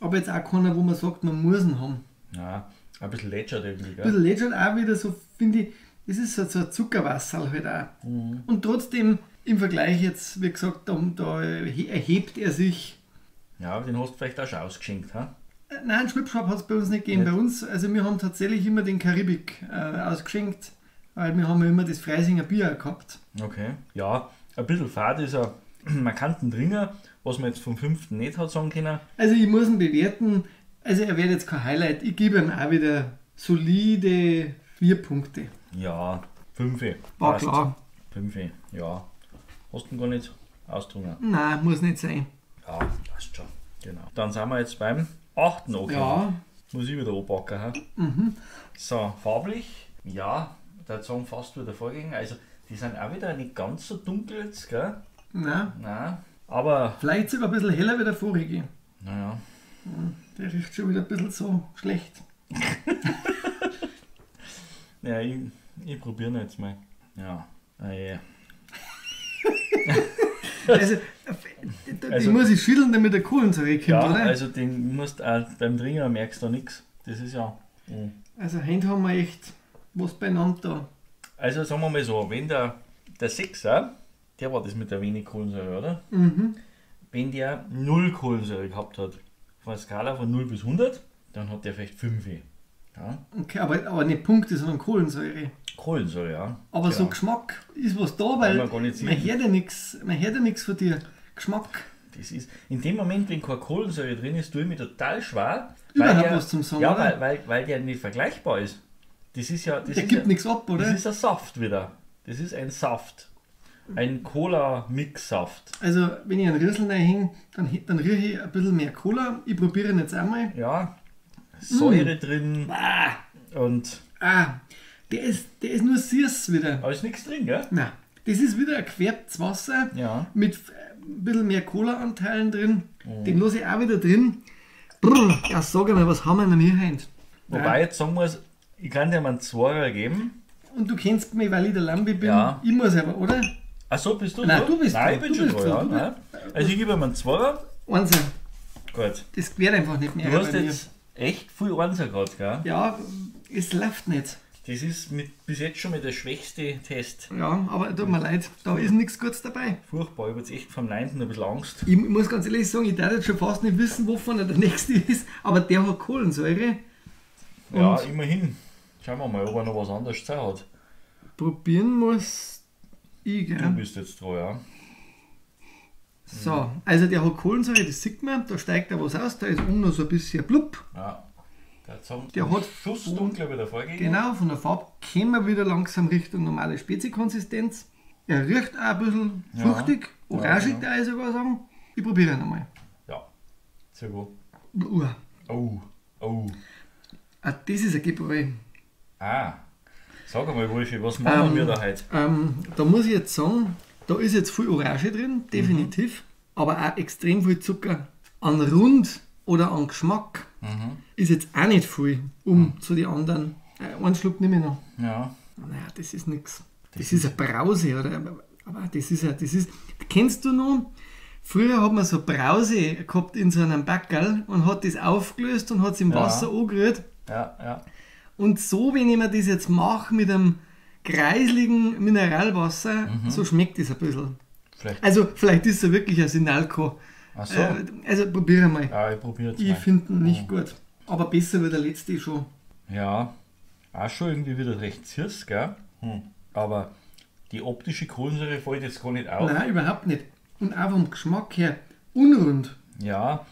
Aber jetzt auch keiner, wo man sagt, man muss ihn haben. Ja, ein bisschen lätschert irgendwie, Ein gell? bisschen lätschert auch wieder so, finde ich, das ist so, so ein Zuckerwasserl halt auch. Und trotzdem, im Vergleich jetzt, wie gesagt, da erhebt er sich. Ja, aber den hast du vielleicht auch schon ausgeschenkt, ha? Nein, Schwipschwap hat es bei uns nicht gegeben. Nicht? Bei uns, also wir haben tatsächlich immer den Karibik ausgeschenkt, weil wir haben ja immer das Freisinger Bier auch gehabt. Okay. Ja, ein bisschen fad ist er. Man kann den Dringer, was man jetzt vom fünften nicht hat sagen können. Also ich muss ihn bewerten, also er wird jetzt kein Highlight. Ich gebe ihm auch wieder solide 4 Punkte. Ja, 5. War klar. 5, ja. Hast du ihn gar nicht austrunken? Nein, muss nicht sein. Ja, passt schon. Genau. Dann sind wir jetzt beim achten okay. Ja, Muss ich wieder anpacken. Hä? So, farblich, ja, der Song fast wieder vorgegangen. Also, die sind auch wieder nicht ganz so dunkel jetzt, gell? nein. Nein. Aber, Vielleicht sogar ein bisschen heller wie der vorige. naja. Der riecht schon wieder ein bisschen so schlecht. Ja, ich probiere ihn jetzt mal. Ja. Ah, je. Also, da Also- muss ich schütteln, damit der Kohlensäure kommt, Ja, oder? also den musst auch beim Trinken merkst du nichts. Das ist ja. Also heute haben wir echt was beieinander da. Also sagen wir mal so, wenn der Sechser, der war das mit der wenig Kohlensäure, oder? Mhm. Wenn der 0 Kohlensäure gehabt hat, von einer Skala von 0 bis 100, dann hat der vielleicht 5. Ja? Okay, aber nicht Punkte, sondern Kohlensäure. Kohlensäure, ja. Aber so Genau. Geschmack ist was da, weil man gar nicht man sehen. hört ja nichts, man hört ja nichts von dir. Geschmack. Das ist, in dem Moment, wenn keine Kohlensäure drin ist, tue ich mich total schwer. Überhaupt der, was zum Sagen, Ja, oder? weil der nicht vergleichbar ist. Das ist ja. Das Der ist gibt ja, nichts ab, oder? Das ist ein Saft wieder. Das ist ein Saft. Ein Cola-Mix-Saft. Also, wenn ich einen Rüssel reinhänge, dann rieche ich ein bisschen mehr Cola. Ich probiere ihn jetzt einmal. Ja. Säure drin und. Ah, der ist nur süß wieder. Aber ist nichts drin, gell? Nein, das ist wieder ein gefärbtes Wasser Ja. mit ein bisschen mehr Cola-Anteilen drin. Den lasse ich auch wieder drin. Brr, ja, sag einmal, was haben wir denn hier heute? Wobei jetzt sagen muss, ich kann dir mal einen Zweier geben. Und du kennst mich, weil ich der Lambi bin. Ja. Ich muss aber, oder? Ach so, bist du Nein, dran? du bist Nein, dran. ich bin Du schon bist dran, ja. dran. Du Nein. Also ich gebe ihm einen Zweier. Einser, Gut. das wird einfach nicht mehr. Du hast bei mir. jetzt echt viel Einser gehabt, gell? Ja, es läuft nicht. Das ist bis jetzt schon mal der schwächste Test. Ja, aber tut mir leid, da ist nichts Gutes dabei. Furchtbar, ich habe jetzt echt vom 9. ein bisschen Angst. Ich muss ganz ehrlich sagen, ich darf jetzt schon fast nicht wissen, wovon er der nächste ist, aber der hat Kohlensäure. Ja, immerhin. Schauen wir mal, ob er noch was anderes zu hat. Probieren muss ich, Du gell? bist jetzt dran, ja. So, also der hat Kohlensäure, das sieht man, da steigt da was aus, da ist oben noch so ein bisschen blub. Ja. Der hat Schuss dunkler wie der Vorgänger. Genau, von der Farbe kommen wir wieder langsam Richtung normale Spezi-Konsistenz. Er riecht auch ein bisschen fruchtig, orangig, da ich sogar sagen. Ich probiere ihn einmal. Ja, sehr gut. Uh. Oh, oh. Ah, das ist ein Gebräu. Ah, sag einmal, Wolfi, was machen wir da heute? Da muss ich jetzt sagen, da ist jetzt viel Orange drin, definitiv, aber auch extrem viel Zucker. An Rund oder an Geschmack ist jetzt auch nicht viel, zu den anderen. Einen Schluck nehme ich noch. Ja. Naja, das ist nix. Das ist eine Brause, oder? Aber das ist ja, das ist. Kennst du noch? Früher hat man so Brause gehabt in so einem Backerl und hat das aufgelöst und hat es im Wasser angerührt. Ja, ja. Und so, wenn ich mir das jetzt mache mit einem kreisligen Mineralwasser, so schmeckt das ein bisschen. Vielleicht. Also, vielleicht ist es ja wirklich ein Sinalco. Ach so. Also, probiere mal. Ja, ich probiere jetzt Ich mal. finde ihn nicht gut. Aber besser wie der letzte schon. Ja, auch schon irgendwie wieder recht süß, gell? Aber die optische Kohlensäure fällt jetzt gar nicht auf. Nein, überhaupt nicht. Und auch vom Geschmack her unrund. Ja,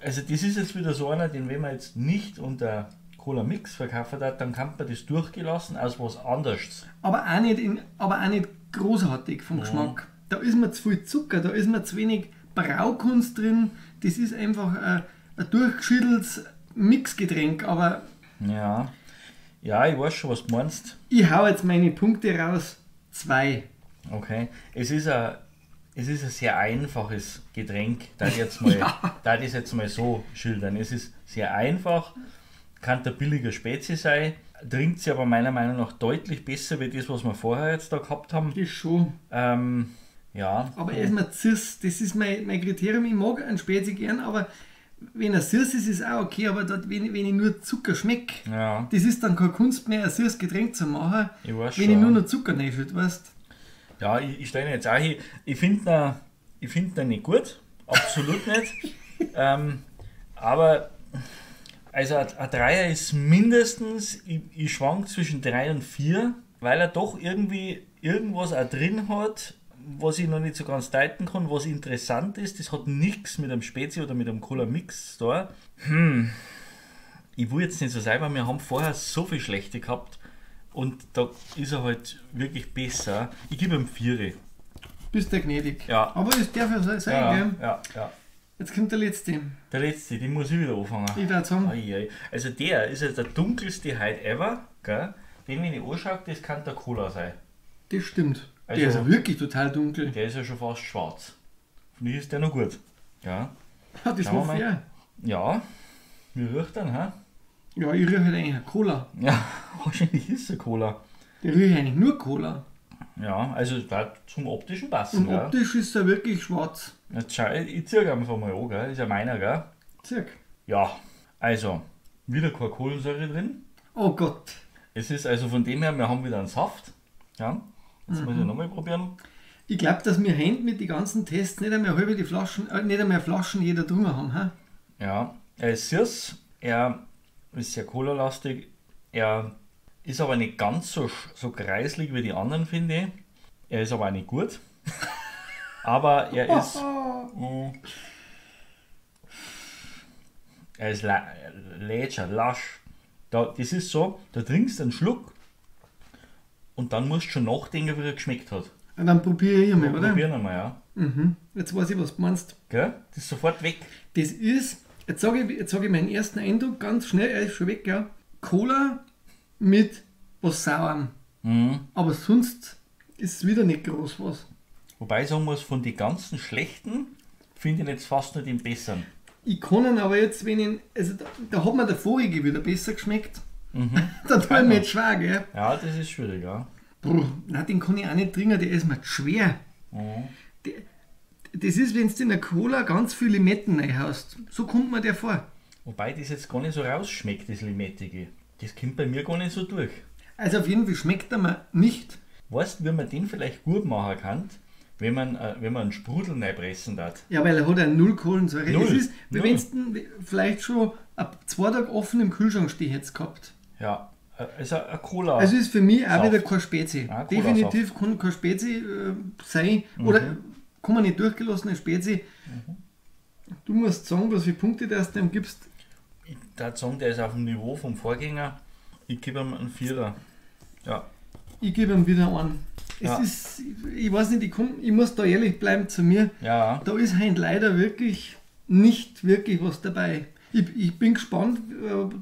also das ist jetzt wieder so einer, den wenn man jetzt nicht unter Cola Mix verkauft hat, dann kann man das durchgelassen als was anderes. Aber auch nicht, großartig vom Geschmack. Da ist mir zu viel Zucker, da ist mir zu wenig Braukunst drin. Das ist einfach ein durchgeschütteltes Mixgetränk. Aber ja. Ja, ich weiß schon, was du meinst. Ich hau jetzt meine Punkte raus. 2. Okay. Es ist ein sehr einfaches Getränk, da ich jetzt mal, da ich jetzt mal so schildern. Es ist sehr einfach, kann der billige Spezi sein, trinkt sie aber meiner Meinung nach deutlich besser wie das, was wir vorher jetzt da gehabt haben. Das schon. Ja. Aber erstmal süß, das ist mein Kriterium. Ich mag einen Spezi gern, aber wenn er süß ist, ist auch okay, aber dort, wenn ich nur Zucker schmecke, ja. Das ist dann keine Kunst mehr, ein süßes Getränk zu machen, ich weiß wenn schon. Ich nur noch Zucker reinschütte, weißt. Ja, ich stelle jetzt auch hin. Ich finde ihn nicht gut, absolut nicht. Aber also ein Dreier ist mindestens, ich schwank zwischen 3 und 4, weil er doch irgendwie irgendwas auch drin hat, was ich noch nicht so ganz deuten kann, was interessant ist. Das hat nichts mit einem Spezi oder mit einem Cola Mix da. Ich will jetzt nicht so sein, weil wir haben vorher so viel schlechte gehabt und da ist er halt wirklich besser. Ich gebe ihm 4. Bist du gnädig. Ja. Aber es darf ja sein, ja, gell? Ja, ja. Jetzt kommt der letzte. Der letzte, den muss ich wieder anfangen. Ich würde sagen. Ei, ei. Also der ist ja der dunkelste heute ever, gell? Den, wenn ich anschaue, das kann der Cola sein. Das stimmt. Also, der ist ja wirklich total dunkel. Der ist ja schon fast schwarz. Für mich ist der noch gut. Ja, ja, das hoffe ich auch. Ja, wie riecht dann, hä? Ja, ich rieche halt eigentlich eine Cola. Ja, wahrscheinlich ist es Cola. Der rieche eigentlich nur Cola. Ja, also da zum optischen passen. Und optisch ist er wirklich schwarz. Jetzt schau, ich ziehe einfach mal an, gell? Ist ja meiner, gell? Zirk. Ja, also, wieder keine Kohlensäure drin. Oh Gott. Es ist also von dem her, wir haben wieder einen Saft. Ja, jetzt muss ich nochmal probieren. Ich glaube, dass wir heute mit den ganzen Tests nicht einmal halbe die Flaschen, nicht einmal Flaschen jeder drüber haben. He? Ja, er ist süß, er ist sehr cola-lastig, er ist aber nicht ganz so, so kreislig wie die anderen, finde ich. Er ist aber auch nicht gut. Aber er ist. Er ist lätscher, lasch. Da, das ist so, da trinkst du einen Schluck und dann musst du schon nachdenken, wie er geschmeckt hat. Und dann probiere ich einmal, oder? Probieren einmal, ja. Mhm. Jetzt weiß ich, was du meinst. Gell? Das ist sofort weg. Das ist, jetzt sage ich meinen ersten Eindruck ganz schnell, er ist schon weg, ja. Cola mit was Sauerem. Mhm. Aber sonst ist es wieder nicht groß was. Wobei ich sagen muss, von den ganzen schlechten finde ich jetzt fast nur den besseren. Ich kann ihn aber jetzt, wenn ich, also da hat mir der vorige wieder besser geschmeckt. Mhm. Da tue ich mir jetzt schwer, gell? Ja, das ist schwierig, ja. Brr, nein, den kann ich auch nicht trinken, der ist mir zu schwer. Mhm. Das ist, wenn du in der Cola ganz viel Limetten reinhaust. So kommt mir der vor. Wobei das jetzt gar nicht so rausschmeckt, das Limettige. Das kommt bei mir gar nicht so durch. Also auf jeden Fall schmeckt er mir nicht. Weißt du, wie man den vielleicht gut machen kann, wenn man einen Sprudel reinpressen darf? Ja, weil er hat ja null Kohlensäure. Null. Es ist, wie Null. wenn du vielleicht schon ab 2 Tage offen im Kühlschrank stehen hättest gehabt. Ja, also ein Cola. Also ist für mich auch Saft. wieder kein Spezi. Ah, Definitiv kann kein Spezi sein. Oder Vollkommen nicht durchgelassene Spezi. Du musst sagen, was für Punkte du dem gibst. Ich würde sagen, der ist auf dem Niveau vom Vorgänger. Ich gebe ihm einen 4er. Ja. Ich gebe ihm wieder einen. Es Ja. ist, ich weiß nicht, ich muss da ehrlich bleiben zu mir. Ja. Da ist halt leider wirklich nicht wirklich was dabei. Ich bin gespannt,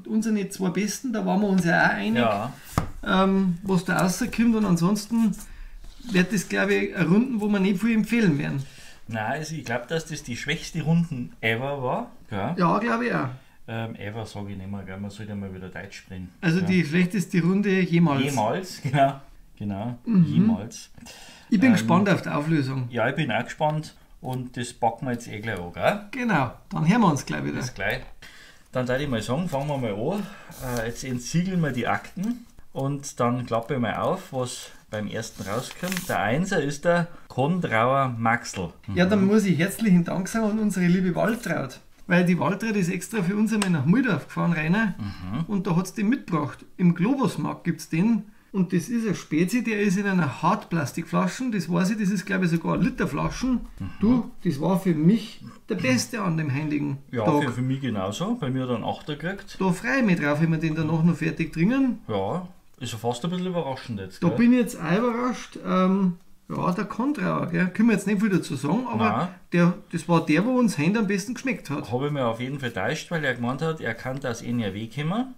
unsere zwei Besten, da waren wir uns ja auch einig, Ja. was da rauskommt. Und ansonsten wird das, glaube ich, eine Runden, wo wir nicht viel empfehlen werden. Nein, also ich glaube, dass das die schwächste Runden ever war. Gell? Ja, glaube ich auch. Ever sage ich nicht mehr, gell? Man sollte ja mal wieder Deutsch sprechen. Also ja. die schlechteste Runde jemals. Jemals, genau. Genau, jemals. Ich bin gespannt auf die Auflösung. Ja, ich bin auch gespannt und das packen wir jetzt eh gleich an, gell? Genau, dann hören wir uns gleich wieder. Bis gleich. Dann würde ich mal sagen, fangen wir mal an. Jetzt entsiegeln wir die Akten und dann klappe ich mal auf, was beim ersten rauskommt. Der Einser ist der Kondrauer Maxl. Ja, dann muss ich herzlichen Dank sagen an unsere liebe Waltraud. Weil die Waltraud ist extra für uns einmal nach Mühldorf gefahren, Rainer. Und da hat sie den mitgebracht. Im Globusmarkt gibt es den. Und das ist ein Spezi, der ist in einer Hartplastikflasche. Das weiß ich, das ist glaube ich sogar eine Literflaschen. Du, das war für mich der Beste an dem heutigen Ja, Tag. für mich genauso. Bei mir hat er einen Achter gekriegt. Da freue ich mich drauf, wenn wir den danach noch fertig trinken. Ja, ist ja fast ein bisschen überraschend jetzt. Da gell? bin ich jetzt auch überrascht. Ja, der Kontrauer, gell? Können wir jetzt nicht viel dazu sagen, aber Nein. das war der, wo uns heute am besten geschmeckt hat. Habe ich mir auf jeden Fall täuscht, weil er gemeint hat, er kann aus NRW kommen.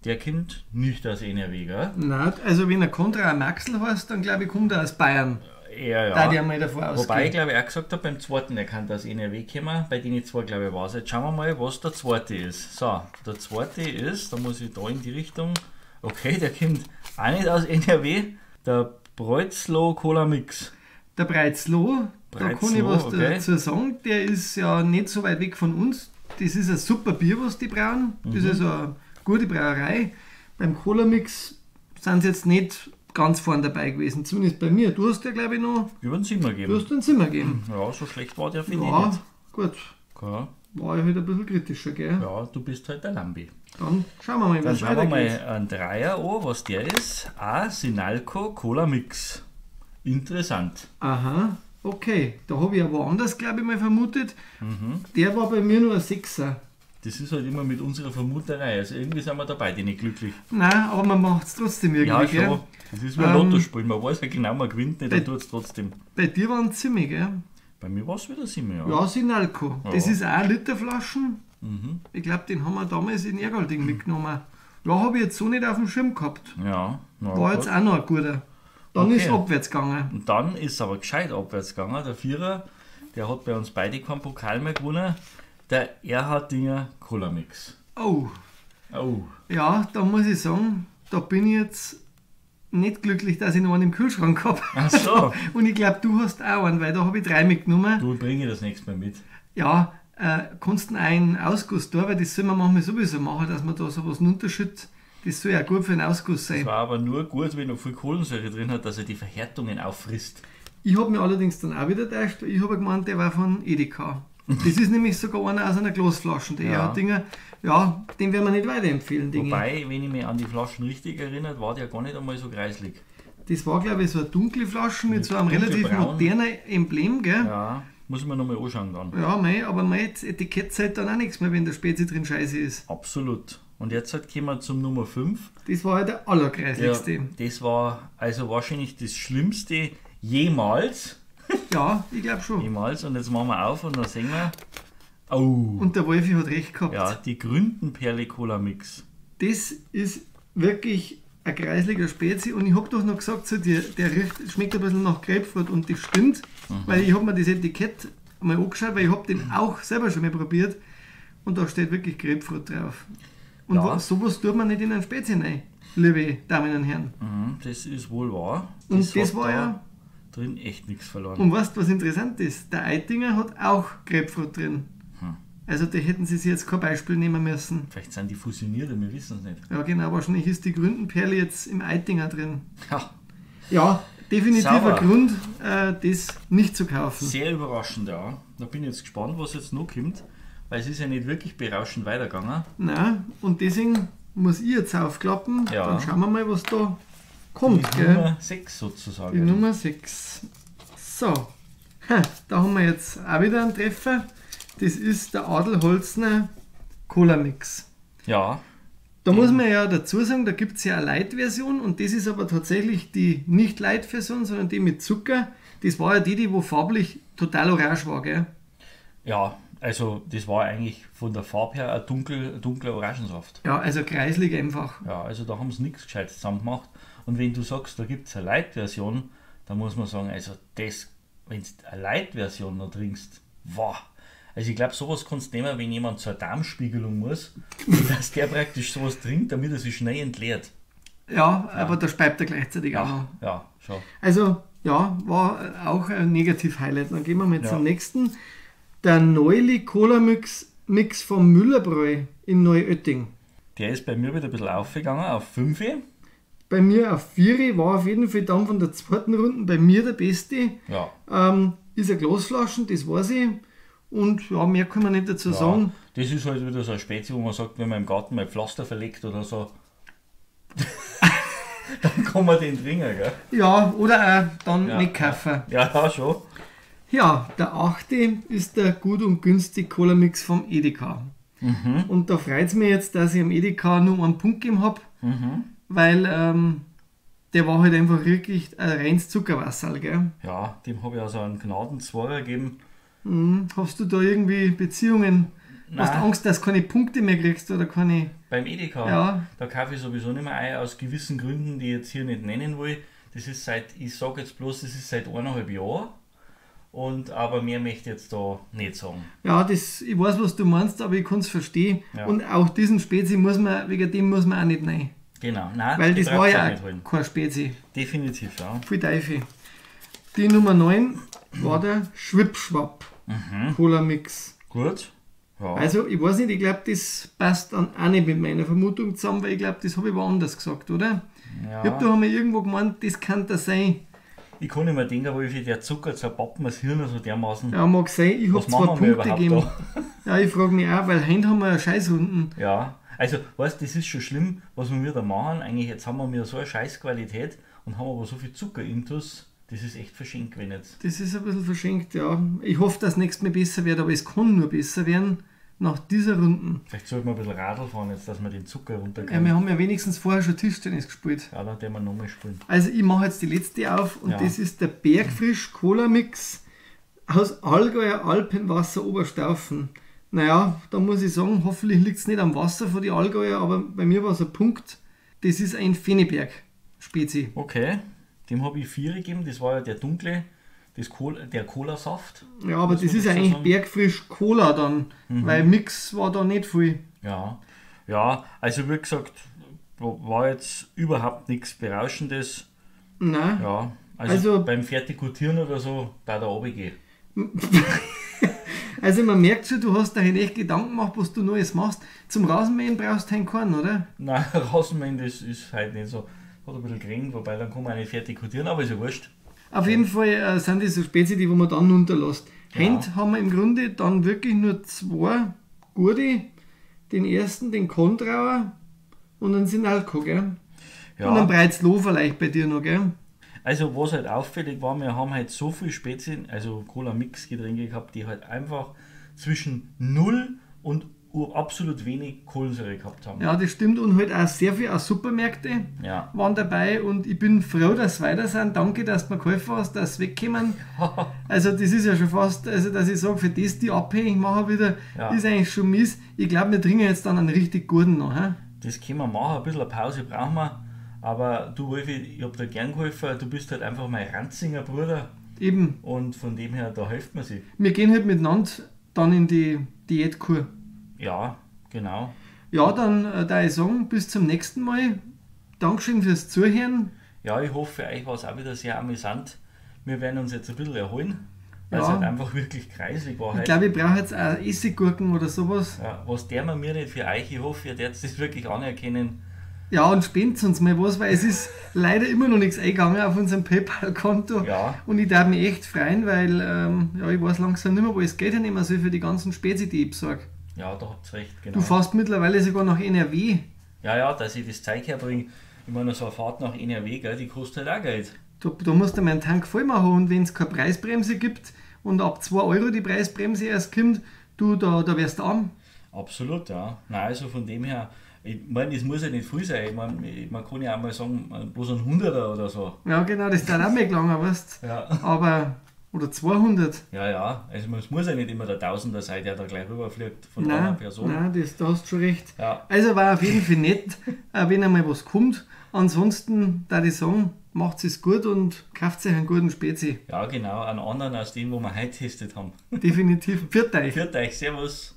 Der kommt nicht aus NRW, gell? Nein, also wenn er Kontrauer Maxl heißt, dann glaube ich, kommt er aus Bayern. Ja, ja. Da die einmal davon Wobei, ich ausgehen. glaube, er gesagt hat, beim zweiten, er kann aus NRW kommen, bei denen zwei, glaube ich, war es. Jetzt schauen wir mal, was der zweite ist. So, der zweite ist, da muss ich da in die Richtung. Okay, der kommt auch nicht aus NRW. Der Breuzlo Cola Mix. Der Breizloh, da kann ich Breizloh, was okay. dazu sagen, der ist ja nicht so weit weg von uns. Das ist ein super Bier, was die brauen. Das ist eine gute Brauerei. Beim Cola Mix sind sie jetzt nicht ganz vorn dabei gewesen, zumindest bei mir. Du hast ja, glaube ich, noch Über den Zimmer du geben. hast den Zimmer gegeben. Ja, so schlecht war der, finde ich Ja, nicht. gut. Ja, War ich halt ein bisschen kritischer, gell? ja, du bist halt der Lambi. Dann schauen wir mal, Dann was schauen wir mal weitergeht. einen Dreier an, was der ist. A. Sinalco Cola Mix. Interessant. Aha, okay. Da habe ich ja woanders, glaube ich, mal vermutet. Der war bei mir nur ein Sechser. Das ist halt immer mit unserer Vermuterei. Also irgendwie sind wir da beide nicht glücklich. Nein, aber man macht es trotzdem irgendwie, Ja, gell? schon. Das ist wie ein Lottospiel. Man weiß ja genau, man gewinnt nicht, dann tut es trotzdem. Bei dir waren es ziemlich, gell? Bei mir war es wieder 7, ja. Ja, Sinalco. Ja. Das ist auch eine Literflaschen. Ich glaube, den haben wir damals in Ergolding mitgenommen. Ja, habe ich jetzt so nicht auf dem Schirm gehabt. Ja, ja, War jetzt gut. auch noch ein guter. Dann Okay. ist abwärts gegangen. Und dann ist es aber gescheit abwärts gegangen. Der Vierer, der hat bei uns beide keinen Pokal mehr gewonnen. Der Erhardinger Cola Mix. Oh, Oh, ja, da muss ich sagen, da bin ich jetzt nicht glücklich, dass ich noch einen im Kühlschrank habe. Ach so. Und ich glaube, du hast auch einen, weil da habe ich 3 mitgenommen. Du bringe das nächste Mal mit. Ja, kannst du einen Ausguss da, weil das soll man manchmal sowieso machen, dass man da sowas unterschüttet. Das soll ja gut für den Ausguss sein. Es war aber nur gut, wenn noch viel Kohlensäure drin hat, dass er die Verhärtungen auffrisst. Ich habe mich allerdings dann auch wieder getäuscht, weil ich habe gemeint, der war von Edeka. Das ist nämlich sogar einer aus einer Glasflasche, der Ja. Dinger. Ja, den werden wir nicht weiterempfehlen, Dinge. Wobei, wenn ich mich an die Flaschen richtig erinnert, war der gar nicht einmal so kreislig. Das war, glaube ich, so eine dunkle Flasche mit so einem relativ dunkelbraun. modernen Emblem, gell? Ja, muss ich mir nochmal anschauen dann. Ja, mei, aber mei, das Etikett zählt dann auch nichts mehr, wenn der Spezi drin scheiße ist. Absolut. Und jetzt halt kommen wir zum Nummer 5. Das war ja der Ja, allerkreisligste. das war also wahrscheinlich das Schlimmste jemals. Ja, ich glaube schon. Jemals. Und jetzt machen wir auf und dann sehen wir. Oh. Und der Wolfi hat recht gehabt. Ja, die Gründenperle Cola Mix. Das ist wirklich ein kreisliger Spezi und ich habe doch noch gesagt zu dir, der riecht, schmeckt ein bisschen nach Grapefruit und das stimmt, weil ich habe mir das Etikett mal angeschaut, weil ich habe den auch selber schon mal probiert und da steht wirklich Grapefruit drauf. Und Ja. sowas tut man nicht in einen Spezi rein, liebe Damen und Herren. Mhm, das ist wohl wahr. Und das hat war da ja- drin echt nichts verloren. Und weißt du, was interessant ist? Der Eitinger hat auch Grapefruit drin. Also da hätten sie sich jetzt kein Beispiel nehmen müssen. Vielleicht sind die fusioniert, wir wissen es nicht. Ja genau, wahrscheinlich ist die Gründenperle jetzt im Eitinger drin. Ja, Ja, definitiv Sauber. ein Grund, das nicht zu kaufen. sehr überraschend, ja. Da bin ich jetzt gespannt, was jetzt noch kommt, weil es ist ja nicht wirklich berauschend weitergegangen. Nein, und deswegen muss ich jetzt aufklappen. Ja. Dann schauen wir mal, was da kommt. Die Gell? Nummer 6 sozusagen. Die Nummer 6. So. Ha, da haben wir jetzt auch wieder einen Treffer. Das ist der Adelholzner Cola Mix. Ja. Da muss man ja dazu sagen, da gibt es ja eine Light-Version und das ist aber tatsächlich die nicht Light-Version, sondern die mit Zucker. Das war ja die, wo farblich total orange war, gell? Ja, also das war eigentlich von der Farbe her ein dunkler Orangensaft. Ja, also kreislig einfach. Ja, also da haben sie nichts Gescheites zusammen gemacht. Und wenn du sagst, da gibt es eine Light-Version, dann muss man sagen, also das, wenn du eine Light-Version noch trinkst, wow. Also ich glaube, sowas kannst du nehmen, wenn jemand zur Darmspiegelung muss, dass der praktisch sowas trinkt, damit er sich schnell entleert. Ja, aber da speibt er gleichzeitig auch noch. Ja, schon. Also, ja, war auch ein Negativ-Highlight. Dann gehen wir mal Ja. zum nächsten. Der Neuli Cola Mix vom Müllerbräu in Neuötting. Der ist bei mir wieder ein bisschen aufgegangen, auf 5. Bei mir auf 4, war auf jeden Fall dann von der zweiten Runde bei mir der beste. Ja. Ist eine Glasflaschen, das weiß ich. Und ja, mehr kann man nicht dazu sagen. Das ist halt wieder so eine Spezie, wo man sagt, wenn man im Garten mal Pflaster verlegt oder so, dann kann man den trinken, gell? Ja, oder auch dann Ja. nicht kaufen. Ja, ja, schon. Ja, der 8. ist der gut und günstig Cola Mix vom Edeka. Mhm. Und da freut es mich jetzt, dass ich am Edeka nur einen Punkt gegeben habe, weil der war halt einfach wirklich ein reines Zuckerwasser, gell? Ja, dem habe ich also einen Gnadenzweier gegeben. Mhm. Hast du da irgendwie Beziehungen? Hast du Nein. Angst, dass du keine Punkte mehr kriegst oder keine. Beim Edeka, Ja. da kaufe ich sowieso nicht mehr ein, aus gewissen Gründen, die ich jetzt hier nicht nennen will. Das ist seit, ich sage jetzt bloß, das ist seit 1,5 Jahren. Und, aber mehr möchte ich jetzt da nicht sagen. Ja, das, ich weiß, was du meinst, aber ich kann es verstehen. Ja. Und auch diesen Spezi muss man, wegen dem muss man auch nicht rein. Genau, nein, Weil die das war braucht's ja auch nicht auch holen. kein Spezi. Definitiv, ja. Viel Teufel. Die Nummer 9 war der Schwippschwapp Cola Mix. Gut. Ja. Also, ich weiß nicht, ich glaube, das passt dann auch nicht mit meiner Vermutung zusammen, weil ich glaube, das habe ich woanders gesagt, oder? ja. Ich habe da einmal irgendwo gemeint, das kann das sein. Ich kann nicht mehr denken, wo ich der Zucker zerpappt mir das Hirn so dermaßen. Ja, mag sein, ich habe Was zwei machen wir Punkte überhaupt gegeben. Ja, ich frage mich auch, weil heute haben wir ja Scheißrunden. Ja, also, weißt du, das ist schon schlimm, was wir da machen. Eigentlich, jetzt haben wir so eine Scheißqualität und haben aber so viel Zucker intus. Das ist echt verschenkt, wenn jetzt. Das ist ein bisschen verschenkt, ja. Ich hoffe, dass nächstes Mal besser wird, aber es kann nur besser werden nach dieser Runden. Vielleicht sollten wir ein bisschen Radl fahren jetzt, dass wir den Zucker Ja, runterkriegen. wir haben ja wenigstens vorher schon Tischtennis gespielt. Ja, dann werden wir nochmal spielen. Also ich mache jetzt die letzte auf und Ja. das ist der Bergfrisch Cola Mix aus Allgäuer Alpenwasser Oberstaufen. Naja, da muss ich sagen, hoffentlich liegt es nicht am Wasser von die Allgäuer, aber bei mir war es ein Punkt. Das ist ein Feneberg Spezi. Okay, dem habe ich 4 gegeben. Das war ja der dunkle, das Cola, der Cola-Saft. Ja, aber Muss das man ist ja dazu eigentlich sagen. Bergfrisch Cola dann, weil Mix war da nicht viel. Ja, ja, also wie gesagt, war jetzt überhaupt nichts Berauschendes. Nein. Ja, also, Also- beim Fertigutieren oder so, da da runtergehen. Also man merkt schon, du hast da echt Gedanken gemacht, was du Neues machst. Zum Rasenmähen brauchst du keinen Korn, oder? Nein, Rasenmähen, das ist halt nicht so. Hat ein bisschen geregnet, wobei dann kann man auch nicht fertigutieren, aber ist ja wurscht. Auf jeden Fall sind das so Spezi, die wo man dann unterlässt. Heute haben wir im Grunde dann wirklich nur zwei gute. Den ersten, den Kontrauer und den Sinalco, gell? Ja. Und einen Breizloh vielleicht bei dir noch, gell? Also was halt auffällig war, wir haben halt so viel Spezien, also Cola-Mix-Getränke gehabt, die halt einfach zwischen 0 und absolut wenig Kohlensäure gehabt haben. Ja, das stimmt. Und halt auch sehr viel aus Supermärkte Ja. waren dabei. Und ich bin froh, dass sie weiter sind. Danke, dass du mir geholfen hast, dass sie wegkommen. Also das ist ja schon fast, also dass ich sage, für das die abhängig machen wieder, Ja. ist eigentlich schon mies. Ich glaube, wir trinken jetzt dann einen richtig guten noch. He? Das können wir machen, ein bisschen eine Pause brauchen wir. Aber du Wolfi, ich hab dir gern geholfen, du bist halt einfach mein Ranzinger Bruder Eben, und von dem her, da hilft man sich. wir gehen halt miteinander dann in die Diätkur. Ja, genau. Ja, dann da ich sagen, bis zum nächsten Mal. Dankeschön fürs Zuhören. Ja, ich hoffe, für euch war es auch wieder sehr amüsant. Wir werden uns jetzt ein bisschen erholen, weil es Ja. halt einfach wirklich kreislig war Ich heute. glaube, ich brauche jetzt auch Essiggurken oder sowas. Ja, was der mir nicht für euch, ich hoffe, ihr werdet das wirklich anerkennen. Ja, und spendet uns mal was, weil es ist leider immer noch nichts eingegangen auf unserem PayPal-Konto. Ja. Und ich darf mich echt freuen, weil ja, ich weiß langsam nicht mehr, wo ich das Geld hernehmen soll für die ganzen Spezi, die ich besorge. Ja, da habt ihr recht, genau. Du fährst mittlerweile sogar nach NRW. Ja, ja, dass ich das Zeug herbringe. Ich meine, so eine Fahrt nach NRW, gell, die kostet halt auch Geld. Da musst du meinen Tank voll machen und wenn es keine Preisbremse gibt und ab 2 Euro die Preisbremse erst kommt, du, da wärst du arm. Absolut, ja. Nein, also von dem her, ich meine, es muss ja nicht viel sein. Ich meine, man kann ja auch mal sagen, bloß ein Hunderter oder so. Ja, genau, das ist auch mehr gelangen, weißt du. Ja. Aber, oder 200. Ja, ja, also es muss ja nicht immer der Tausender sein, der da gleich rüberfliegt von einer Person. Nein, da hast du schon recht. Ja. Also war auf jeden Fall nett, wenn einmal was kommt. Ansonsten, da ich sagen, macht es gut und kauft sich einen guten Spezi. Ja, genau, einen anderen als den, wo wir heute getestet haben. Definitiv. Pfiat euch. Pfiat euch, servus.